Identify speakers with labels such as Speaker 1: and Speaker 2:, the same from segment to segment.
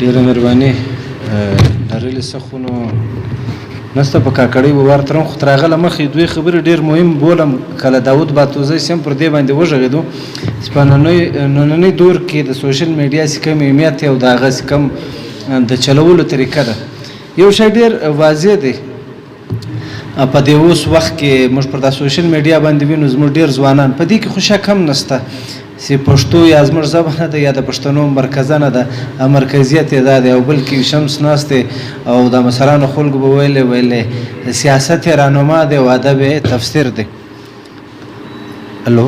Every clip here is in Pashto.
Speaker 1: ډېره مهرباني. لرلې څه خو نو نسته په کاکړۍ به ور ترم، خو تر هغه له مخې دوی خبرې ډېر مهم بولم. کله داود باتوزی سم پر دې باندې وغږېدو چې په نننۍ دور کې د سوشل میډیا څه کم اهمیت او د هغه څه کم د چلولو طریقه ده. یو شی ډېر واضح دی، په دې اوس وخت کې موږ پر دا سوشل میډیا باندې وینو زموږ ډېر ځوانان په دې کې خو شک هم نشته چې پښتو یا زموږ ژبه نه ده یا د پښتنو مرکزه نه ده، مرکزیت یې دا دی. او بل کې شمس ناست دی او د مسرانو خلکو به ویلې ویلې سیاست یې رانما دی او ادب یې تفسیر دی. الو،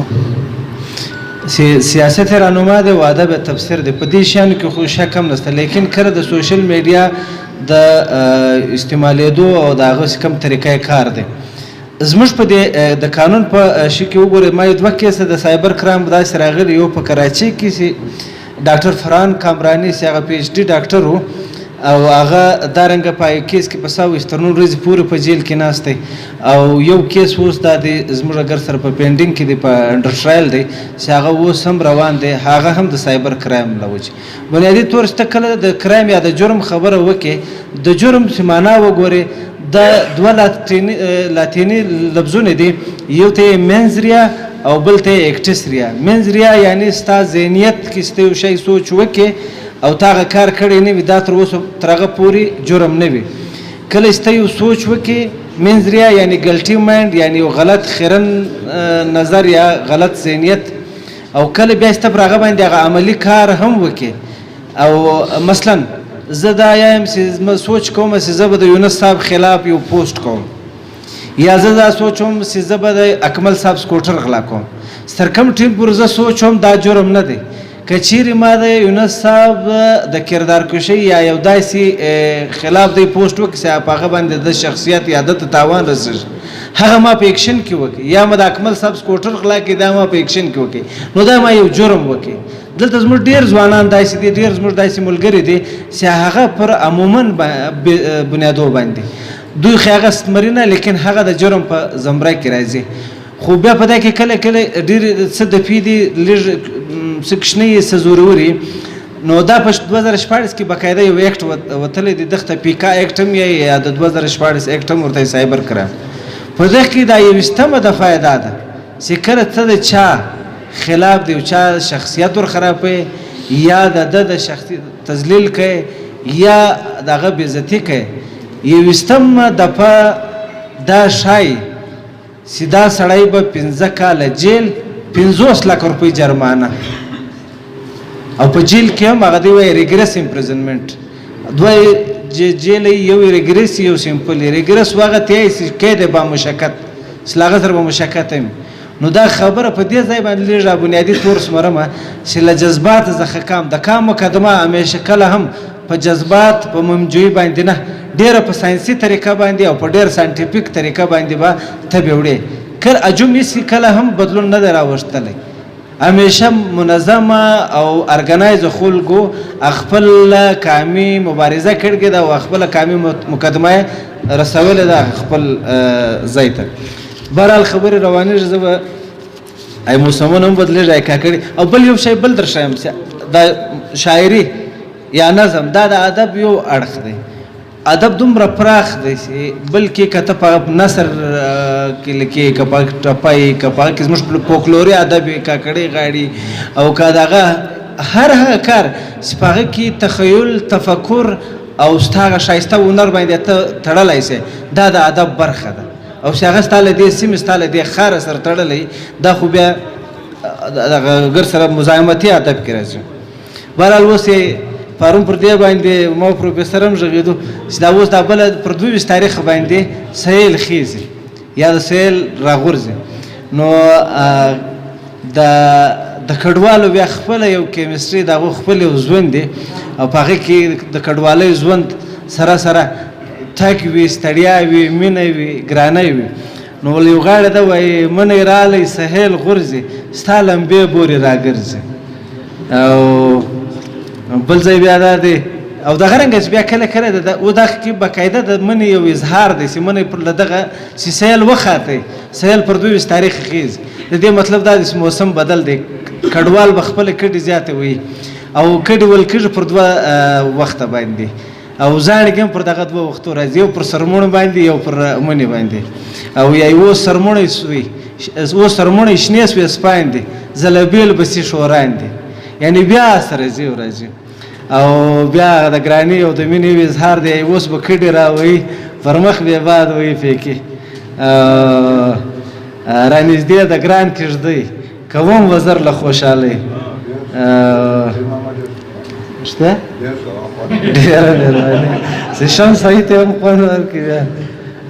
Speaker 1: سیاست یې رانما دی او ادب یې تفسیر دی. په دې شیانو کې خو شک هم نشته، لیکن کله د سوشل میډیا د استعمالېدو او د هغه څه کوم طریقه کار دی زموږ په دې د قانون په شي کې وګورئ. ما یو دوه کیسه د سایبر کرایم داسې راغلي، یو په کراچۍ کې چې ډاکټر فرحان کامراني چې هغه پي ایچ ډي ډاکټر و او هغه دارنګه په کیس کې په ساو تر نن ورځې پورې په جیل کې ناست دی. او یو کیس اوس دا دی زموږ اګر سره په پینډینګ کې دی، په انډر ټرایل دی چې هغه اوس هم روان دی، هغه هم د سایبر کرایم له وجې. بنیادي طور چې ته کله د کرایم یا د جرم خبره وکې، د جرم چې معنا وګورې دا دوه لاتیني لفظونه دي، یو ته یې منزریا او بل ته یې اکټسریا. منزریا یعنی ستا ذهنیت کې چې ته یو شی سوچ وکې او تا هغه کار کړی نه وي، دا تر اوسه تر هغه پورې جرم نه وي. کله چې ته یو سوچ وکې، منزریا یعنی ګلټي مایند، یعنی یو غلط خیرن نظر یا غلط ذهنیت، او کله بیا چې ته پر هغه باندې هغه عملي کار هم وکې. او مثلا زه دا یم چې زه سوچ کوم چې زه به د یونس صاحب خلاف یو پوسټ کوم، یا زه دا سوچ کوم چې زه به د اکمل صاحب سکوټر غلا کوم، تر کوم ټیم پورې زه سوچ کوم دا جرم نه دی. که چیرې ما د یونس صاحب د کردار کشۍ یا یو داسې خلاف دی پوسټ وکړي چې په هغه باندې د شخصیت یا ده ته تاوان رسېږي، هغه ما په اکشن کې وکړي، یا ما د اکمل صاحب سکوټر غلا کړي دا ما په اکشن کې وکړي، نو دا ما یو جرم وکړي. دلته زموږ ډېر ځوانان داسې دي، ډېر زموږ داسې ملګري دي چې هغه پر عموماً بنیادو باندې دوی خو هغه ستمري نه، لیکن هغه د جرم په زمره کې راځي. خو بیا په دا کې کله کله ډېر څه دپې دي، لږ څه کوچنۍ څه زوروري. نو دا په 2016 کې باقاعده یو اکټ وتلی دی، دغه پیکا اکټ هم یا د 2016 اکټ هم ورته سایبر کرایم. په دغه کې دا یوویشتمه دفعه یې دا ده چې کله ته د چا خلاف د یو چا شخصیت ور خرابوي یا د ده د شخصي تذلیل کوي یا د هغه بېعزتي کوي، یوویشتمه دفعه دا ښایي چې دا سړی به 5 کاله جیل، 50 لکه روپۍ جرمانه، او په جیل کې هم هغه دی وایي ریګرس امپریزنمنټ، دوه جیل یو ریګرس یو سمپل. ریګرس هغه ته یې چې قید با مشقت، چې له هغه سره به مشقت هم. نو دا خبره په دې ځای باندې لږه بنیادي تور سمرمه چې له جذبات څخه کام د کام مقدمه همیشه کله هم په جذبات په ممجوي باندې نه، ډېره په ساینسي طریقه باندې او په ډېر ساینټیفیک طریقه باندې به ته به وړې. کله اجوم هېڅ کله هم بدلون نه دی راوستلی، همیشه منظمه او ارګنایز خلکو خپل کامي مبارزه کړې ده او خپل کامي مقدمه یې رسولې ده خپل ځای ته. بهرحال خبرې روانېږي، زه به ای موسمونه هم بدلېږي، ای کاکړي. او بل یو شی بل در ښایم چې دا شاعري یا نظم دا د ادب یو اړخ دی. ادب دومره پراخ دی چې بلکې که ته په نثر کې لیکې، که په ټپه یې، که په هغه کې زموږ فوکلوري ادب یې، کاکړۍ غاړي، او که دغه هر هغه کار چې په هغه کې تخیل، تفکر او ستا هغه ښایسته هنر باندې ته تړلی شې، دا د ادب برخه ده. او چې هغه ستا له دې سیمې، ستا له دې ښاره سره تړلی، دا خو بیا دغه ګر سره مزاحمتي ادب کې راځي. بهرحال اوس یې پرون پر دې باندې ما پروفیسور هم غږېدو چې دا اوس دا بله پر 22 تاریخ باندې سیل خېږي یا د سیل راغورځي. نو د کډوالو بیا خپله یو کیمستري، د هغو خپل یو ژوند دی، او په هغې کې د کډوالۍ ژوند سره سره تک وي، ستړیا وي، مینه وي، ګرانۍ وي. نو ول یو غاړه ده وایي منی رالی سهیل غورځي، ستا لمبې بورې راګرځي. او بل ځای بیا دا دی، او دغه رنګه چې بیا کله کله د او دا کې باقاعده د منی یو اظهار دی چې منی پر له دغه چې سیل وخاتی، سیل پر 22 تاریخ خېږي. د دې مطلب دا دی چې موسم بدل دی، کډوال به خپلې کډې زیاتې وي. او کډې ویل کېږي پر دوه وخته باندې، او زاړه کې هم پر دغه دوه وختو راځي، یو پر سرموڼو باندې، یو پر مني باندې. او یا یو سرموڼی سوی، اوس سرموڼی شنې سوې سپاین دي، زلبیل بسي شوران دي، یعنی بیا سره ځي او راځي. او بیا د ګراني او د مینې یو اظهار دی، اوس به کډې راوړي پر مخ به باد وي پیکي رانږدې د ګران کږدۍ کوم وزر له خوشحالۍ شته. ډېره مهرباني، سیشن صحیح ته هم خوند ورکړي بیا.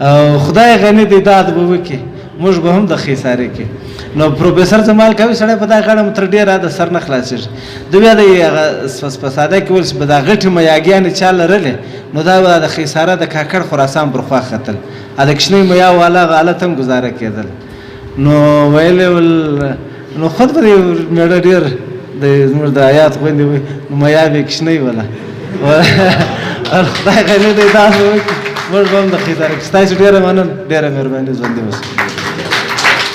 Speaker 1: او خدای غني دی داد به وکړي، موږ به هم د خیسارې کې. نو پروفیسر جمال کوي سړی په دا غاړه مو تر ډېره د سر نه خلاصېږي. ده بیا د هغه په ساده کې ویل چې به دا غټې میاګیانې چا لرلې، نو دا به د خیساره د کاکړ خراسان پر خوا ختل، د کوچنۍ میا والا هغه حالت هم ګزاره کېدل. نو ویل یې ول نو خود به دې مېړه ډېر د زموږ د حیات غوندې وي، نو میا به یې کوچنۍ وله. خدای غني دی داسې وکړي، موږ به هم د خیساره کې. ستاسو ډېره مننه، ډېره مهرباني، ژوندي اوسئ.